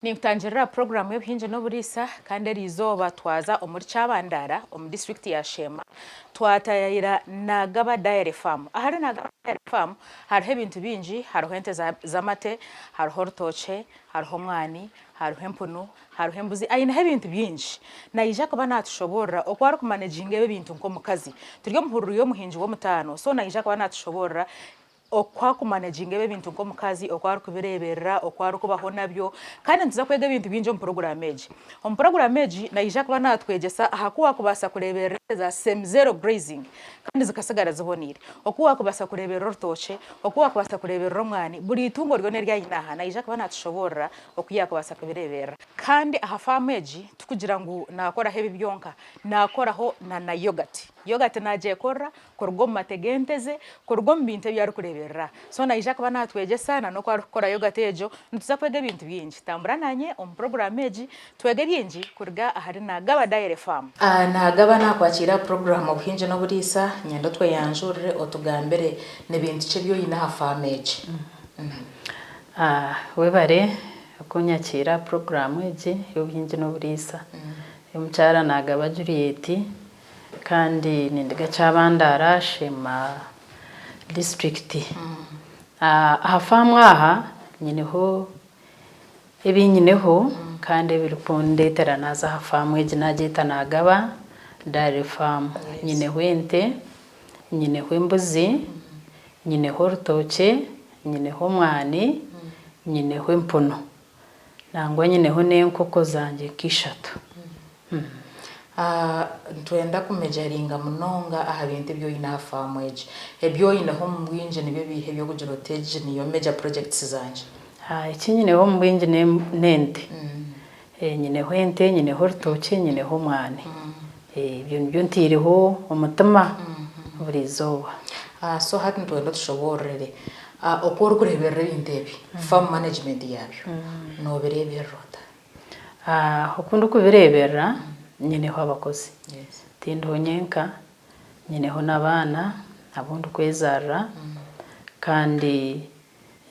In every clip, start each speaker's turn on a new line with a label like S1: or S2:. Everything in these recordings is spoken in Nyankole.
S1: Ninkutangirira aha puroguraamu y'obuhingi n'oburiisa kandi eriizooba twaza omuri Kyabandara omu disiturikiti ya Sheema twatayayira Nagaba Diary Farm. Ahari Nagaba Diary Farm hariho ebintu bingi, hariho ente z'amate, hariho orutookye, hariho omwani, hariho empunu, hariho embuzi, aineho ebintu bingi. Naija kuba naatushoboorora oku arikumaneginga ebi ebintu nk'omukazi. Turi omu hururu y'omuhingi w'omutaano so naija kuba naatushoboorora Oku arikumaneginga ebi ebintu nk'omukazi, oku arikubireeberera, oku arikubaho nabyo. Kandi nituza kwega ebintu bingi omu puroguraamu egi. Omu puroguraamu egi naija kuba naatwegyesa aha ku waakubaasa kureeberera ente za semi zero grazing kandi zikasigara ziboneire, oku waakubaasa kureeberera orutookye, oku waakubaasa kureeberera omwani, buri itungo ryona eri aine aha naija kuba naatushoboorora oku yaakubaasa kubireeberera. Kandi aha faamu egi tikugira ngu naakoraho ebi byonka, naakoraho na na yogati. Yogati naagyekorera kuruga omu mate g'ente ze, kuruga omu bintu ebi arikureeberera. So naija kuba naatwegyesa na n'oku arikukora yogati egyo. Nituza kwega ebintu bingi. Tambura naanye omu puroguraamu egi twege bingi kuruga ahari Nagaba Dairy Farm. Nagaba naakwakiira aha puroguraamu Obuhingi n'Oburiisa. Nyenda otweyanjurire otugambire ni bintu ki ebi oine aha faamu egi.
S2: Webare kunyakiira aha puroguraamu egi ey'obuhingi n'oburiisa. Omukyara Nagaba Juliet. Kandi nindiga Kyabandara, Sheema disiturikiti. Aha faamu aha nyineho ebi nyineho kandi ebirikundeetera naaza aha faamu egi naagyeta Nagaba Dairy Farm. Nyineho ente, nyineho embuzi, nyineho orutookye, nyineho omwani, nyineho empunu. Nangwa nyineho n'enkoko zangye nk'ishatu.
S1: Nitwenda kumejaringa munonga aha bintu ebi oine aha faamu egi. Ebi oineho omu bwingi nibyo biiha eby'okugira oti egi niyo major projects zangye?
S2: Eki nyineho omu bwingi n'ente. Nyineho ente, nyineho orutookye, nyineho omwani. Ebyo nibyo ntaireho omutima buri izooba.
S1: So hati nitwenda otushoboororere oku orikureeberera ebintu ebi, farm management yaabyo, noobireeberera ota?
S2: Oku ndikubireeberera, nyineho abakozi. Tindiho nyenka, nyineho n'abaana abu ndikwezaarira kandi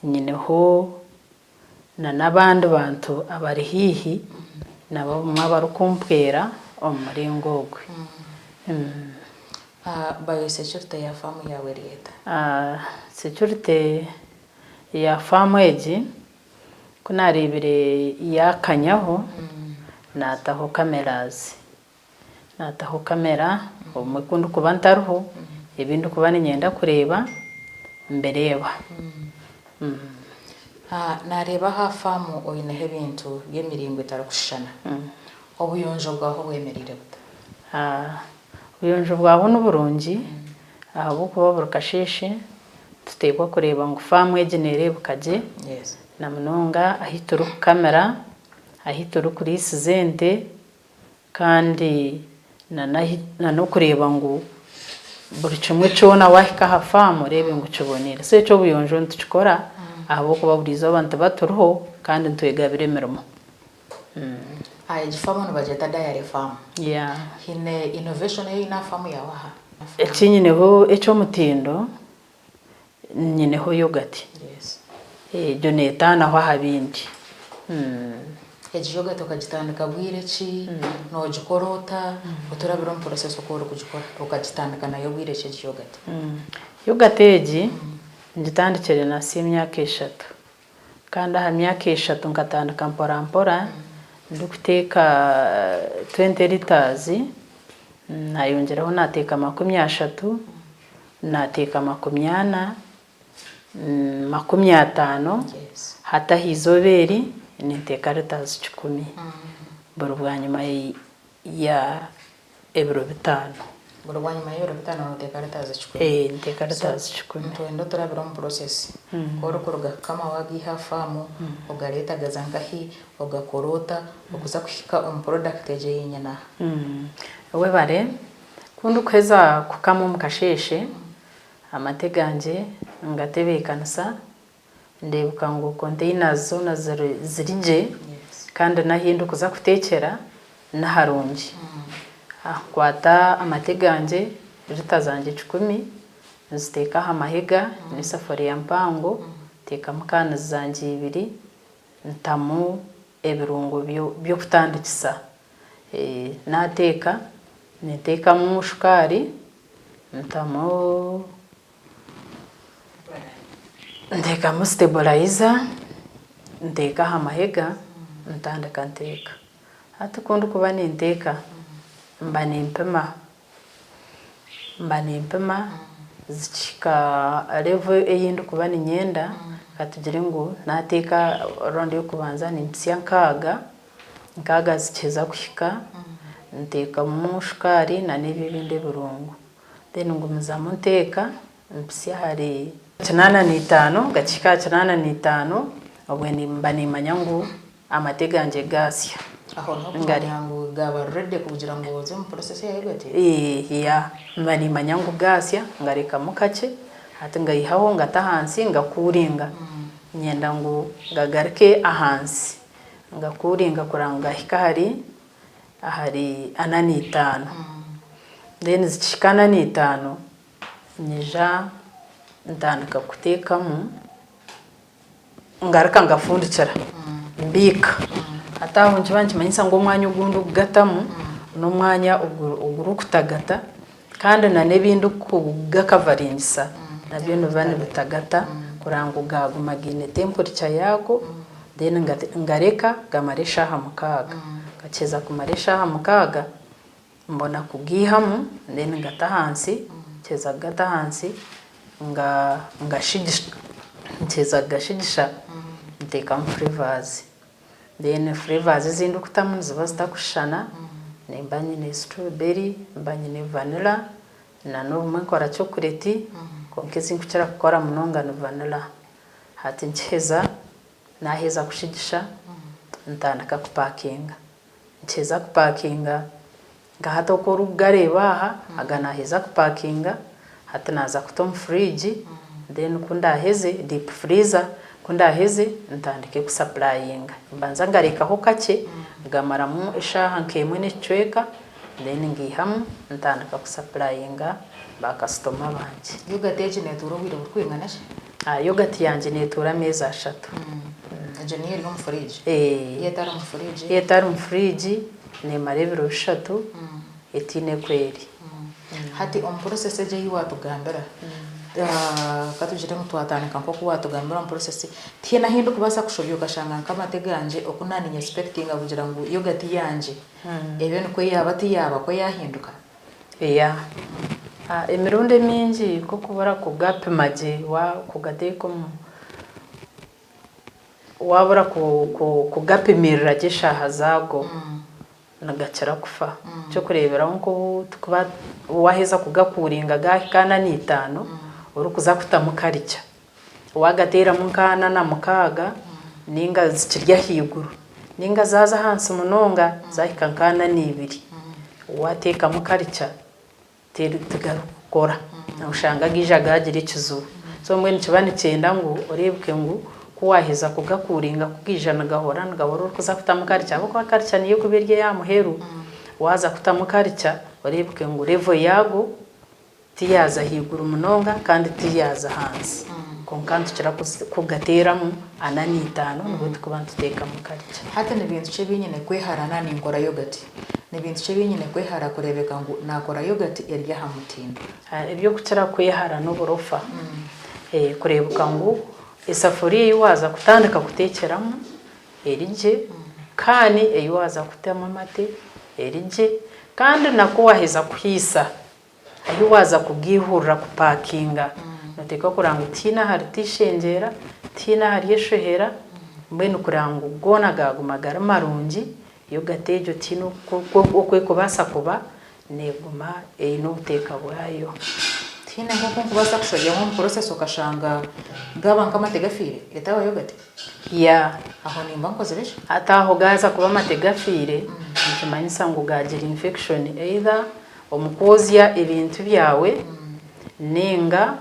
S2: nyineho na n'abandi bantu abari haihi nabo obumwe abarikumpwera omu muringo ogwe.
S1: Biosecurity ya faamu yaawe eri eta?
S2: Security ya faamu egi Ku naareebire yaakanyaho, naataho cameras. Naataho kamera, obumwe ku ndikuba ntariho, ebi ndikuba niinyenda kureeba, mbireeba.
S1: Naareeba aha faamu oineho ebintu by'emiringo etarikushushana. Obuyonjo bwaho bwemereire buta?
S2: Obuyonjo bwaho niburungi ahabw'okuba buri kasheeshe Nituteekwa kureeba ngu faamu egi neereebeka gye, na munonga ahu turikukamira, ahu turikuriisiza ente kandi na n'okureeba ngu buri kimwe kyona waahika aha faamu oreebe ngu kiboneire. So eky'obuyonjo nitukikora ahabw'okuba buri izooba nituba turiho kandi nitwegabira emirimo.
S1: Egi faamu nibagyeta dairy farm. Haine innovation ei oine aha faamu yaawe aha?
S2: Eki nyineho eky'omutindo, nyineho yogati. Egyo neetaanaho aha bindi.
S1: Egi yogati okagitandika bwire ki? Noogikora ota? Oturabire omu process oku orikugikora. Okagitandika nayo bwire ki egi yogati?
S2: Yogati egi ngitandikire nahitsya emyaka eshatu. Kandi aha myaka eshatu nkatandika mpora mpora ndikuteeka twente litres, nayongyeraho nateeka 30, nateeka 40, 50, hati aha izooba eri ninteeka litres 100 buri bwanyima ya ebiro bitaano.
S1: Buri bwanyima y'ebiro bitaano noteeka litres 100?
S2: Ee, nteeka litres 100.
S1: Nitwenda oturabire omu process. Ku orikuruga kukama wagaiha aha faamu, ogareeta gaza nkahi, ogakora ota, okuza kuhika omu product egyo ei nyine aha?
S2: Webare. Ku ndikuheza kukama omu kasheeshe, amate gangye ngatebeekanisa, ndeebeka ngu containers zoona ziri gye kandi n'ahu ndikuza kuteekyera niharungi. Nkwata amate gangye lita zangye kikumi nziteeka aha mahega n'esafuriya mpango nteekamu cans zangye ibiri ntamu. ebirungo by'okutandikisa. Naateeka, ninteekamu shukaari, ntamu nteekamu siteburayiza, nteeka aha mahega, ntandika nteeka. Hati ku ndikuba ninteeka, mba nimpima, mba nimpima zikihika level ei ndikuba niinyenda, katugire ngu naateeka round y'okubanza nimpitsya nkaaga, nkaaga zikiheza kuhika, nteekamu shukaari na n'ebyo ebindi ebirungo. Then ngumizamu nteeka mpitsya ahari 85, gakihika aha 85, obwe nimba niimanya ngu Amate gangye gaasya.
S1: Aho niho okumanya ngu gaaba ready kugira ngu oze omu process ya yogurt?
S2: Yeah, mba nimanya ngu gaasya, ngarekamu kakye, hati ngaihaho ngata ahansi ngakuuringa. Nyenda ngu gagaruke ahansi, ngakuuringa kureba ngu gahika ahari ahari ana n'itaano. Then zikihika ana n'itaano, nyija ntandika kuteekamu. Ngaruka ngafundikira mbiika. Hati aho nikiba nikimanyisa ngu omwanya ogu ndikugatamu n'omwanya ogurikutagata kandi na n'ebi ndikugakavaringisa nabyo nibiba nibitagata kureba ngu gaaguma gaine temperature yaago then ngareka gamara eshaaha mukaaga. Gakiheza kumara eshaaha mukaaga, Mbona kugiihamu then ngata ahansi, nkiheza kugata ahansi ngashigisha, nkiheza kugashigisha nteekamu flavours. Then flavours ezi ndikutamu niziba zitakushushana, nimba nyine strawberry, nimba nyine vanilla na n'obumwe nkora chocolate kwonka ezi ndikukira kukora munonga ni vanilla. Hati nkiheza, naaheza kushigisha ntandika kupakinga. Nkiheza kupakinga nka hati oku orikugareeba aha, aga naaheza kupakinga hati naaza kuta omu fridge then ku ndaaheze deep freezer ku ndaaheze ntandike kusapurayinga. Nimbanza ngarekaho kakye gamaramu eshaaha nk'emwe n'ekicweka then ngaihamu ntandika kusapurayinga baakasitoma bangye.
S1: Yogati egi neetuura obwire burikwingana ki?
S2: Yogati yangye neetuura ameezi ashatu.
S1: Egyo niyo eri omu furiigi? Yo etari omu furiigi?
S2: Yo etari omu furiigi neemara ebiro bishatu etaine ku eri.
S1: Hati omu process egyo ei waatugambira, ka tugire ngu twatandika nk'oku waatugambira omu process, tihaine ahu ndikubaasa kushobya okashanga nk'amate gangye oku naaba niinyesipekitinga kugira ngu yogati yangye ebe nikwo yaaba tiyaaba kwo yaahinduka?
S2: Eya. Emirundi emingi ku orikubura kugapima gye kugateeka omu, waabura kugapimirira gye eshaaha zaago, nigakira kufa. Eky'okureeberaho nk'obu turikuba waaheza kugakuuringa gaahika ana n'itaano, orikuza kutamu karikya, waagateeramu nka ana na mukaaga nainga zikiri ahaiguru, nainga zaaza ahansi munonga zaahika nka ana n'ibiri, waateekamu karikya, tigarikukora noshanga gaija gagira ekizibu so mbwenu nikiba nikyenda ngu oreebeke ngu ku waheza kugakuringa ku gaija nigahora nigahora orikuza kutamu karikya ahabw'okuba karikya niyo erikuba eri eyaha muheru waaza kutamu karikya oreebeke ngu level yaago tiyaaza ahaiguru munonga kandi tiyaaza ahansi kwonka nitukira kugateeramu ana n'eitaano nibwo turikuba nituteekamu karikya.
S1: Hati ni bintu ki ebi nyine kwehara naaba ninkora yogati? Ni bintu ki ebi nyine kwehara kureebeka ngu naakora yogati eri aha mutindo?
S2: Eby'okukira kwehara n'oburofa. Kureebeka ngu esafuriya ei waaza kutandika kuteekyeramu eri gye, kaani ei waaza kutamu amate eri gye, kandi na ku waaheza kuhiisa Ahi waaza kugiihurira kupakinga, nooteekwa kureba ngu tihaine ahari tishengyera, tihaine ahari eshohera, mbwenu kureba ngu goona gaaguma gari marungi, yogati egyo tihaine oku erikubaasa kuba neeguma eine obuteeka bwayo.
S1: Tihaine nk'oku orikubaasa kushobyamu omu process okashanga gaaba nk'amate gafiire, etaba yogati?
S2: Yeah.
S1: Aho nimba nkozire ki?
S2: Hati aho gaaza kuba amate gafiire, nikimanyisa ngu gaagira infection either Omu kwozya ebintu byawe ninga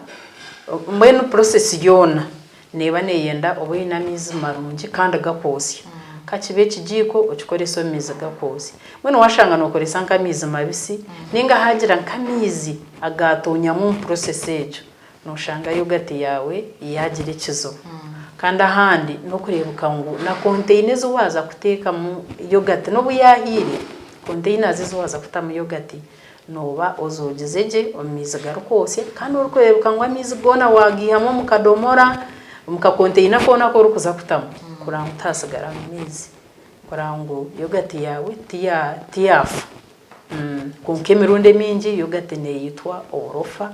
S2: mbwenu process yoona neeba neyenda obe oyine amaizi marungi kandi gakwozya. Ka kibe ekigiiko okikorese omu maizi gakwozya. Mbwenu waashanga nookoresa nk'amaizi mabisi ninga haagira nk'amaizi agaatoonyamu omu process egyo, nooshanga yogati yaawe yaagira ekizibu. Kandi ahandi n'okureebeka ngu na container ezi waaza kuteekamu yogati n'obu yaahiire, containers ezi waaza kutamu yogati nooba ozoogize gye omu maizi garikwotsya kandi orikureebeka ngu amaizi goona waagaihamu omu kadomora, omu ka container koona aku orikuza kutamu kureba ngu tihasigaramu maizi kureba ngu yogati yaawe tiyaafa. Kwonka emirundi emingi yogati neeyitwa oburofa.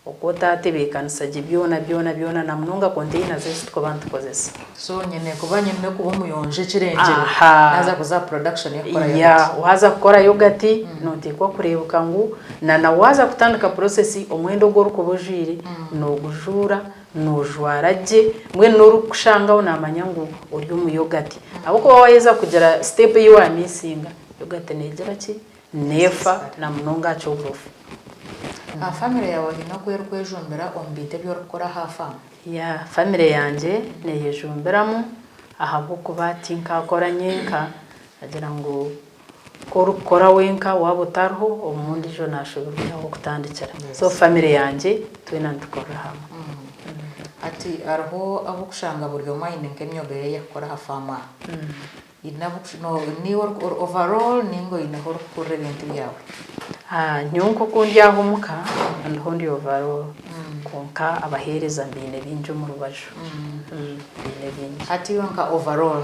S2: Oku otaatebeekanisa gye byona byona byona na munonga containers ezi turikuba nitukozesa.
S1: So nyine kuba nyine kuba omuyonjo ekirengire
S2: Aha.
S1: naaza kuza aha production y'okukora
S2: Ya,
S1: yogurt.
S2: waaza kukora yogurt nooteekwa kureebeka ngu na na waaza kutandika process omwenda ogu orikuba ojwaire noogujuura, noojwara gye, mbwenu n'orikukushangaho naamanya ngu ori omu yogurt. Ahabw'okuba waaheza kugira step ei waamisinga, yogurt neegira ki? Neefa na munonga aha ky'oburofa.
S1: Aha famire yaawe haine oku erikwejumbira omu bintu ebi orikukora aha faamu?
S2: Yeah, famire yangye neeyejumbiramu ahabw'okuba tinkaakora nyenka. Nagira ngu ku orikukora wenka waaba otariho, obumwe ondiijo naashoberwa ah'okutandikira. So famire yangye twena nitukorera hamwe.
S1: Hati hariho abu orikushanga buri omwe aine nk'emyoga ye ei arikukora aha faamu aha. Niiwe ori overall ninga oine ahu orikukurira ebintu byawe?
S2: Nyowe nk'oku ndi aha omuka ndiho ndi overall kwonka abaheereza mbaine baingi omu rubaju, mbaine baingi.
S1: Hati iwe nka overall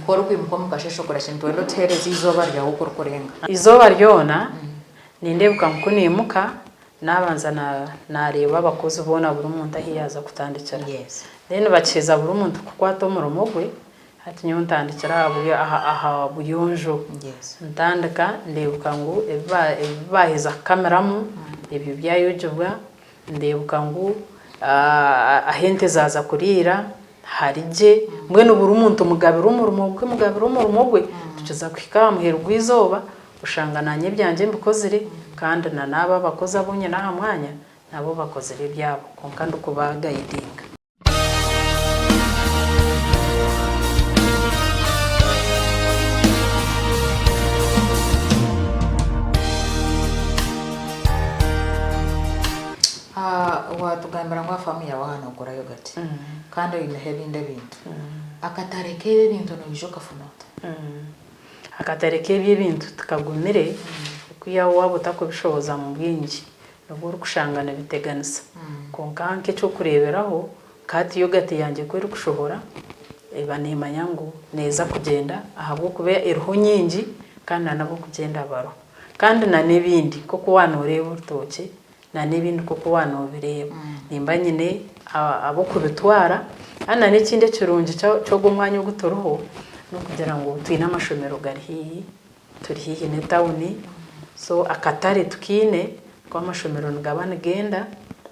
S1: ku orikwimuka omu kasheeshe okora ki? Nitwenda otuheereze eizooba ryawe oku orikurenga.
S2: Eizooba ryona nindeebeka ngu ku niimuka Naabanza naareeba abakozi boona buri muntu ahu yaaza kutandikira. Then bakiheza buri muntu kukwata omurimo gwe, hati nyowe ntandikira aha buyonjo. Ntandika ndeebuka ngu ebi baaheza kukamiramu ebyo byayogibwa, ndeebuka ngu ahu ente zaaza kuriira hari gye, mbwenu buri muntu mugabire omurimo gwe mugabire omurimo gwe, tukiza kuhika aha muheru gw'eizooba Oshanga naanye ebyangye mbikozire kandi na n'abo abakozi abu nyine aha mwanya nabo bakozire ebyabo kwonka ndikubagayidinga.
S1: Waatugambira ngu aha faamu yaawe aha nookora yogati kandi oineho ebindi ebintu. Akatare k'ebi ebintu noija okafuna ota?
S2: Akatare k'eby'ebintu tikagumire okwihaho waaba otakubishohoza mu bwingi nibwo orikushanga nibiteganisa. Kwonka nk'eky'okureeberaho nka hati yogati yangye ku erikushohora eba neemanya ngu neeza kugyenda ahabw'okuba eriho nyingi kandi na n'ab'okugyenda bariho. Kandi na n'ebindi nk'oku waaba nooreeba orutookye na n'ebindi nk'oku waaba noobireeba. Nimba nyine ab'okubitwara kandi na n'ekindi ekirungi ky'ogu omwanya ogu turiho n'okugira ngu twine amashomero gari haihi, turi haihi n'etawuni so akatare tukaine ahakuba amashomero nigaba nigenda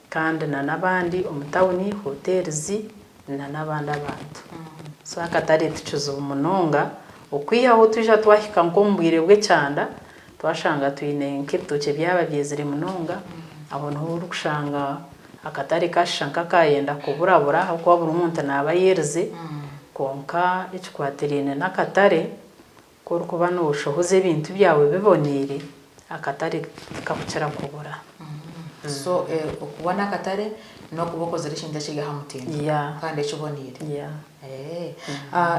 S2: kandi na n'abandi omu tawuni hotels na n'abandi abantu. So akatare ti kizibu munonga okwihaho twija twahika nk'omu bwire bw'ekyanda Twashanga twine nk'ebitookye byaba byezire munonga, aho niho orikushanga akatare kashusha nk'akayenda kuburabura ahabw'okuba buri muntu naaba ayerize, kwonka ekikwatiraine n'akatare, ku orikuba nooshohoza ebintu byawe biboneire, akatare tikakukira kubura.
S1: So okubona akatare n'okuba okozire ekintu ekiri aha mutindo kandi ekiboneire.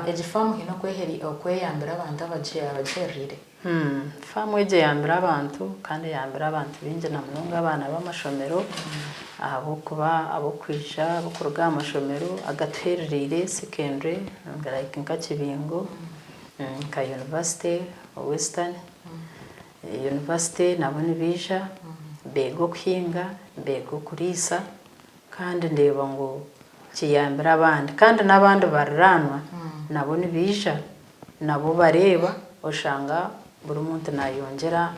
S1: Egi faamu haine oku eyambire abantu abagihereriire?
S2: Faamu egyo eyambire abantu kandi eyambire abantu baingi na munonga abaana b'amashomero ahabw'okuba ab'okwija ab'okuruga aha mashomero agatuherereire secondary like nka Kibingo nka university Western university nabo nibaija beega okuhinga, beega okuriisa Kandi ndeeba ngu kiyambire abandi. Kandi n'abandi bariraanwa nabo nibaija nabo bareeba oshanga buri muntu naayongyera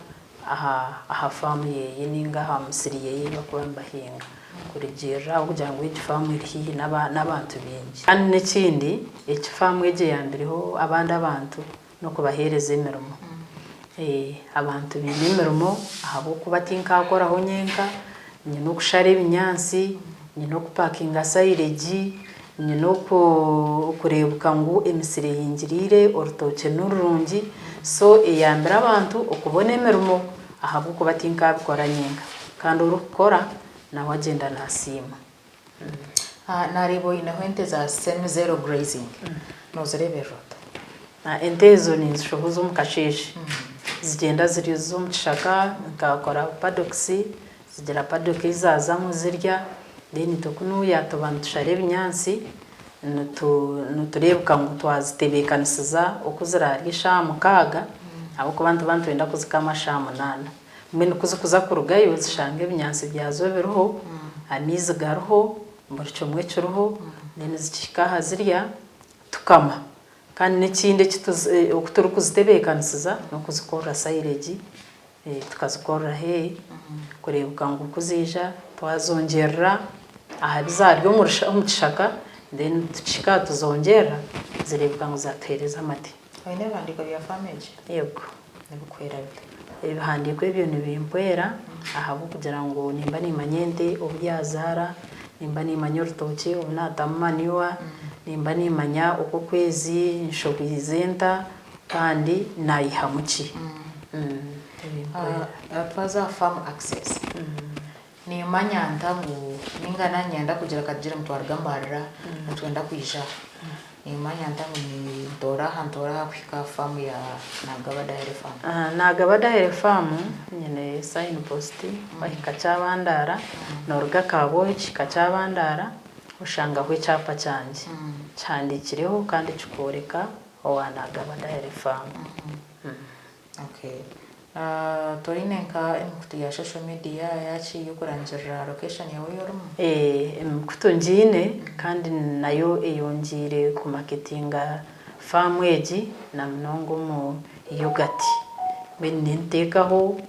S2: aha aha faamu yeeye nainga aha musiri yeeye ei barikuba nibahinga kurugiirira ahabw'okugira ngu egi faamu eri haihi n'abantu baingi. Kandi n'ekindi eki faamu egi eyambireho abandi abantu n'okubaheereza emirimo. Abantu baine emirimo ahabw'okuba tinkaakoraho nyenka, nyine okushara ebinyaatsi, nyine okupakinga sayiregi, nyine okureebuka ngu emisiri ehingiriire, orutookye nirurungi, so eyambire abantu okubona emirimo ahabw'okuba tinkaabikora nyenka kandi orikukora nawe agyenda naasiima.
S1: Naareeba oineho ente za semi zero grazing. Noozireeberera ota?
S2: Ente ezo ninzishohoza omu kasheeshe. Zigyenda ziri omu kishaka nkakora paddocks, zigira paddock ei zaazamu zirya then itwe kunuya tuba nitushara ebinyaatsi nitureebeka ngu twazitebeekanisiza oku ziraarye eshaaha mukaaga ahabw'okuba nituba nitwenda kuzikama shaaha munaana. Mbwenu ku zikuza kurugayo zishanga ebinyaatsi byazo biriho, amaizi gariho, buri kimwe kiriho then zikihika aha zirya tukama. Kandi n'ekindi oku turikuzitebeekanisiza n'okuzikorera silage, tukazikorera hay kureebeka ngu ku ziija twazongyerera aha bi zaarya omu kishaka then tukihika aha tuzongyerera zireebeka ngu zaatuheereza amate.
S1: Oine ebihandiiko bya faamu egi?
S2: Yego.
S1: Nibikuhwera bita?
S2: Ebihandiiko ebyo nibimpwera ahabw'okugira ngu nimba niimanya ente obu yaazaara, nimba niimanya orutookye obu naatamu manure, nimba niimanya oku okwezi nshohwize nta kandi naayihamu ki. Nibimpwera.
S1: Twaza aha Farm Access. Nimanya nta ngu ninga nanyenda kugira katugire ngu twaruga Mbarara nitwenda kwija aha, nimanya nta ngu nintoora aha ntoore aha kuhika aha faamu ya Nagaba Dairy Farm?
S2: Nagaba Dairy Farm nyine sign post wahika Kyabandaara noruga Kabwohe kihika Kyabandaara oshangaho ekyapa kyangye kihandiikireho kandi kikworeka owa Nagaba Dairy Farm.
S1: Okay. Toine nka emikutu ya social media yaki y'okurangirira location yawe ei orimu?
S2: Emikutu ngiine kandi nayo eyongyeire ku marketinga faamu egi na munonga omu yoghurt. Mbwenu ninteekaho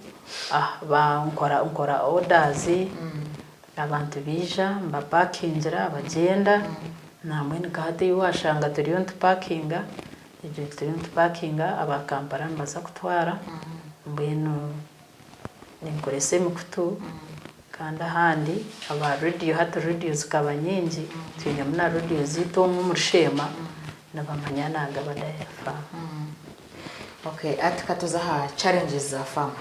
S2: nkora nkora orders, abantu baija mbapakingira bagyenda, nambwenu nka hati ei waashanga turiyo nitupakinga Egyo turiyo nitupakinga aba Kampala nibaza kutwara mbwenu ninkoresa emikutu kandi ahandi aba rediyo hati rediyo zikaba nyingi twinemu na rediyo zaitu omwe omuri Sheema nibamanya nagaba Diary Farm.
S1: Okay hati katuze aha challenges za farm.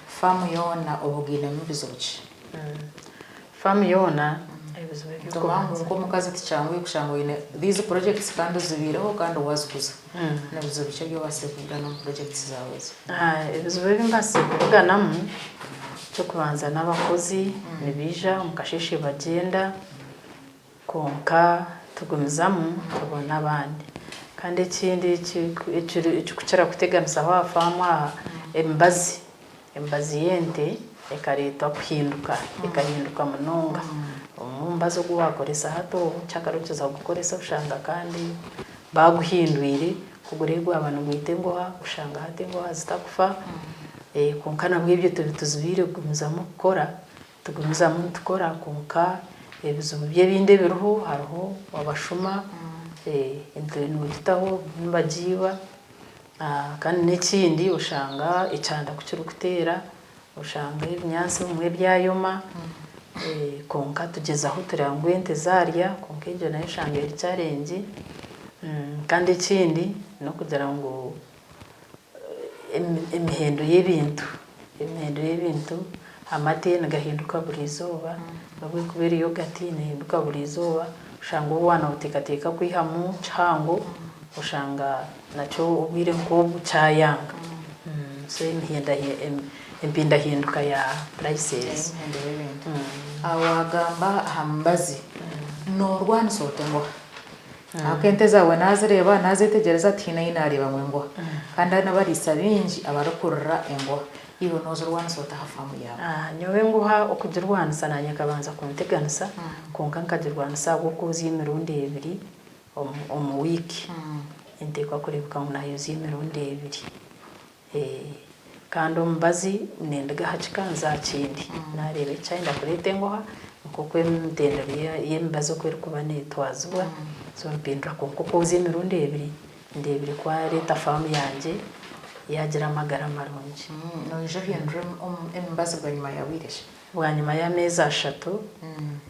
S1: Farm yoona obugainemu bizibu ki?
S2: Faamu yoona ebizibu
S1: Nitubaha ngu
S2: eby'okubanza.
S1: nk'omukazi tikyanguhi kushanga oine these projects kandi ozibaireho kandi waziguza. Nibizibu ki ebi obaasize kubugana omu projects zaawe ezo?
S2: Ebizibu ebi mbaasize kubuganamu, eky'okubanza n'abakozi nibaija omu kasheeshe bagyenda kwonka tugumizamu tubona abandi. Kandi ekindi ekirikukira kuteganisaho aha faamu aha, emibazi. Emibazi y'ente ekareetwa kuhinduka, ekahinduka munonga. Omubazi ogu waakoresa hati obu, kyakare okiza kugukoresa oshanga kandi baaguhindwire, ku guriyo gwaba nigwita engoha, oshanga hati engoha zitakufa. Kwonka nabwo ebyo tibituzibiire kugumizamu kukora, nitugumizamu nitukora kwonka ebizibu by'ebindi ebiriho hariho abashuma, ente noogitaho nibagiiba. Kandi n'ekindi oshanga ekyanda ku kirikuteera oshanga ebinyaatsi ebimwe byayoma kwonka tugyezaho tureeba ngu ente zaarya kwonka egyo nayo oshanga eri challenge. Kandi ekindi n'okugira ngu emihendo y'ebintu, emihendo y'ebintu amate nigahinduka buri izooba nobu erikuba eri yogati neehinduka buri izooba oshanga obu waaba nooteekateeka kwihamu kihango Oshanga nakyo obwire nk'obu kyayanga. So empindahinduka ya prices.
S1: Ey'emihendo y'ebintu. Waagamba aha mibazi, noorwanisa ota engoha? Ahabw'okuba ente zaawe naazireeba, naazetegyereza tihaine ahi naareebamu engoha. Kandi hariho n'abariisa baingi abarikurira engoha. Iwe noozirwanisa ota aha faamu yaawe?
S2: Nyowe engoha okugirwanisa naanye ekabanza kunteganisa, kwonka nkagirwanisa ahabw'okwozya emirundi ebiri. Omu wiiki ninteekwa kureebeka ngu naayozya emirundi ebiri. Kandi omubazi ninduga aha kika nza aha kindi. Naareeba eki kyayenda kureeta engoha nk'oku emitendera y'emibazi oku erikuba neetwazibwa, so mpindura kwonka okwozya emirundi ebiri ndeebire kwareeta faamu yangye yaagira amagara marungi.
S1: Noija ohindure emibazi bwanyima ya bwire ki?
S2: Bwanyima y'ameezi ashatu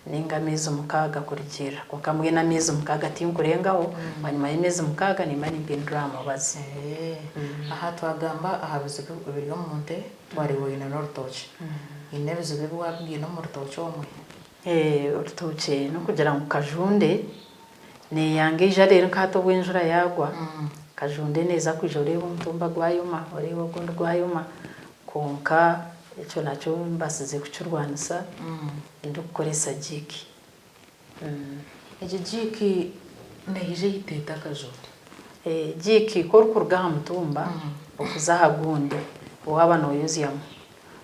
S2: nainga ameezi mukaaga kurugiirira. Kwonka mbwenu ameezi mukaaga tinkurengaho, bwanyima y'ameezi mukaaga nimba nimpindura aha mubazi.
S1: Aha twagamba aha bizibu ebiri omu nte, twareeba oine n'orutookye. Haine ebizibu ebi waabugaine omu rutookye omwe?
S2: Orutookye n'okugira ngu kajunde neeyanga eija reero nka hati obu enjura yaagwa, kajunde neeza kwija oreebe omutumba gwayoma, oreebe ogundi gwayoma kwonka ekyo nakyo mbaasize kukirwanisa ndikukoresa jiiki.
S1: Egi jiiki neija eita eta akajunde?
S2: Jiiki ku orikuruga aha mutumba okuza aha gundi waaba nooyozyamu,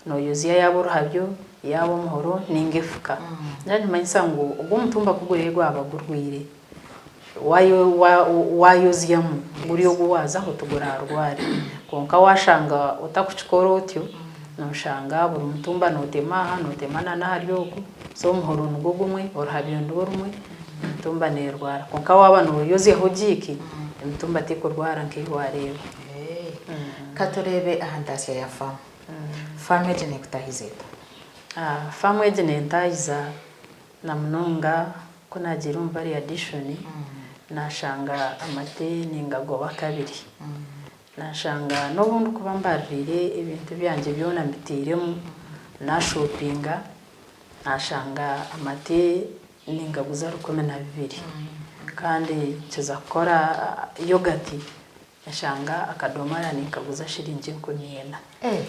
S2: nooyozya yaaba oruhabyo, yaaba omuhoro nainga efuka. Nikimanyisa ngu ogwo omutumba ku guraabe gwaba gurwaire, waayozyamu guri ogu waazaho tiguraarware. Kwonka waashanga otarikukikora otyo, nooshanga buri mutumba nootema aha, nootema n'ahari ogu, so omuhoro nigwo gumwe, oruhabyo nirwo rumwe, emitumba neerwara. Kwonka waaba nooyozyaho jiiki, emitumba terikurwara nk'ei waareeba.
S1: Ka tureebe aha ntaasya ya faamu. Faamu egi neekutaahiza eta?
S2: Faamu egi neentaahiza Na munonga ku naagiire omu Value Addition, naashanga amate ningagoba kabiri. Naashanga n'obu ndikuba mbaririire ebintu byangye byona mbiteiremu, naashopinga, naashanga amate ningaguza 12. Kandi nkiza kukora yogati Nshanga akadomora ninkaguza shiringi 4000.
S1: Eh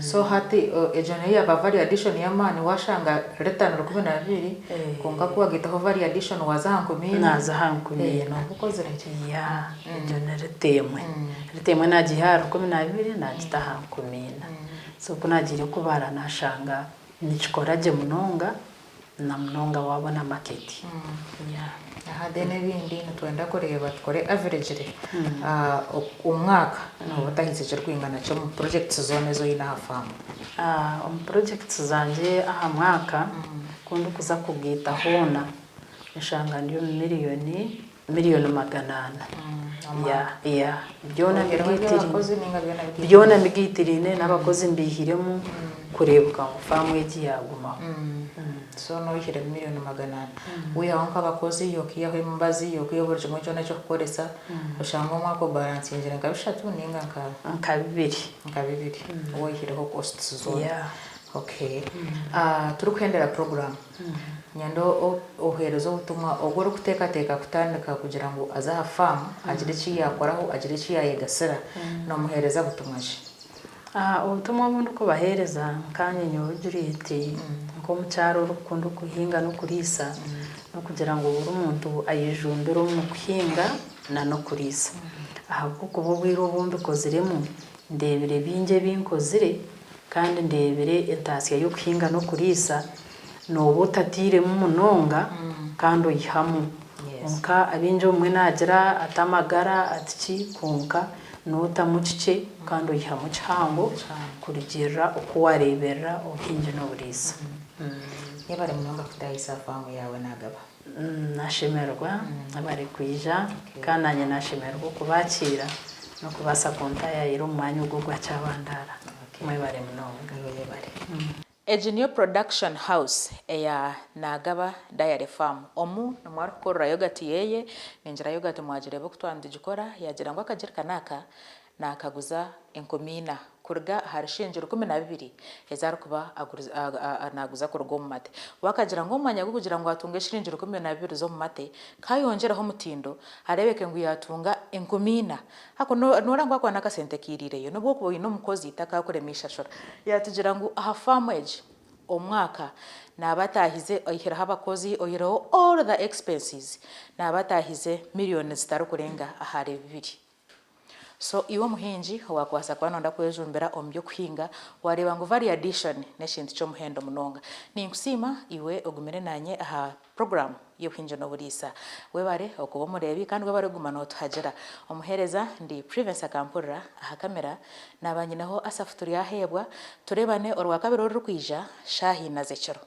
S1: so hati egyo nayo yaba value addition y'amaani washanga lita ni 12 kwonka ku wagaitaho value addition waza aha 4000.
S2: Naaza aha 4000.
S1: Nooba okozire gye.
S2: Yeah egyo ni lita emwe. Lita emwe naagiiha aha 12 naagita aha 4000. So ku naagiire kubara naashanga nikikora gye munonga. Na munonga waabona market. Yeah.
S1: Aha then ebindi nitwenda kureeba tukore averagely omwaka nooba otahize ekirikwingana ki omu projects zoona ezi oine aha faamu?
S2: Omu projects zangye aha mwaka ku ndikuza kugaita hoona nshanga ndi omu miriyoni, miriyoni 400. Yeah, yeah. Byona mbigaitiriine, byona mbigaitiriine n'abakozi mbaihiremu kureebeka ngu faamu egi yaagumaho.
S1: So noihiremu miriyoni 400. Waihaho nk'abakozi, okaihaho emibazi, okaihaho buri kimwe kyona eky'okukoresa, oshange omwaka obaransingire nka bishatu nainga nka.
S2: Nka bibiri.
S1: Nka bibiri waihireho costs zoona. Yeah. Okay. Turikuhendera puroguraamu. Nyenda oheereze obutumwa ogu orikuteekateeka kutandika kugira ngu aze aha faamu agire eki yaakoraho, agire eki yaayegasira. Noomuheereza butumwa ki?
S2: Obutumwa obu ndikubaheereza nkaanye nyowe Juliet nk'omukyara orikukunda okuhinga n'okuriisa n'okugira ngu buri muntu ayejumbire omu kuhinga n'okuriisa ahabw'okuba obwire obu mbikoziremu ndeebire bingi ebi nkozire Kandi ndeebire entaasya y'okuhinga n'okuriisa, nooba otatairemu munonga kandi oihamu. Kwonka abaingi obumwe naagira ati amagara ati ki, kwonka nootamu kikye kandi oihamu kihango kurugiirira oku waareeberera obuhingi n'oburiisa.
S1: Yebare munonga kutaahisa faamu yaawe Naagaba.
S2: Nashemererwa abarikwija kandi naanye nashemererwa okubakiira n'okubaasa kuntaayaayira omu mwanya ogu ogwa Kyabandara. Mwebare munonga.
S1: Iwe yebare. Egi niyo production house eya Nagaba Diary Farm. Omu nimwo arikukorera yogati yeye. Ningira yogati mwagireeba oku twaba nitugikora, yagira ngu akagyerikani aka naakaguza 4000 kuruga ahari shilingi 12 ezi arikuba naaguza kuruga omu mate. We akagira ngu omu mwanya gw'okugira ngu atunge shilingi 12 z'omu mate, ka ayongyereho omutindo areebeke ngu yaatunga 4000. Ako nooreeba ngu ako n'akasente kairiireyo n'obu orikuba oine omukozi takaakurema ishashura. Yaatugira ngu aha faamu egi omwaka naaba ataahize oihireho abakozi, oihireho all the expenses, naaba ataahize miriyoni zitarikurenga ahari bibiri. So iwe omuhingi owaakubaasa kuba nooyenda kwejumbira omu by'okuhinga, waareeba ngu value addition n'ekintu ky'omuhendo munonga. Ninkusiima iwe ogumire naanye aha puroguraamu y'obuhingi n'oburiisa. Webare okuba omureebi kandi webare kuguma nootuhagira. Omuheereza ndi Privence Akampurira aha kamera, naaba nyineho Asaph Turyaheebwa. Tureebane Orwakabiri orurikwija shaaha ina z'ekiro.